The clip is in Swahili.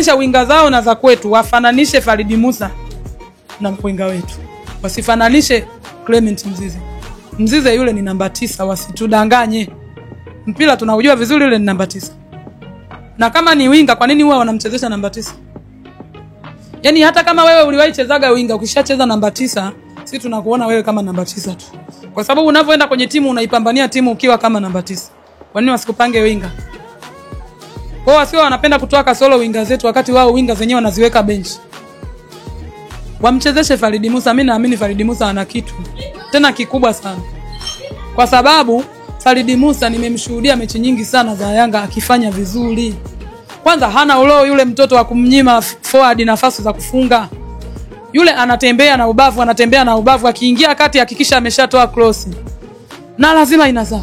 Winga zao na za kwetu wafananishe Faridi Musa na winga wetu, wasifananishe Clement Mzize. Mzize yule ni namba 9, wasitudanganye. Mpira tunaujua vizuri, yule ni namba 9. Na kama ni winga, kwa nini huwa wanamchezesha namba 9? Yaani hata kama wewe uliwahi chezaga winga, ukishacheza namba 9, sisi tunakuona wewe kama namba 9 tu, kwa sababu unavyoenda kwenye timu unaipambania timu ukiwa kama namba 9. Kwa nini wasikupange winga? Kwa wasio wanapenda kutoa kasoro winga zetu, wakati wao winga zenyewe wanaziweka benchi. Wamchezeshe Faridi Musa. Mimi naamini Faridi Musa ana kitu tena kikubwa sana, kwa sababu Faridi Musa nimemshuhudia mechi nyingi sana za Yanga akifanya vizuri. Kwanza hana uloo yule mtoto wa kumnyima forward nafasi za kufunga. Yule anatembea na ubavu, anatembea na ubavu, akiingia kati hakikisha ameshatoa cross na lazima inazaa.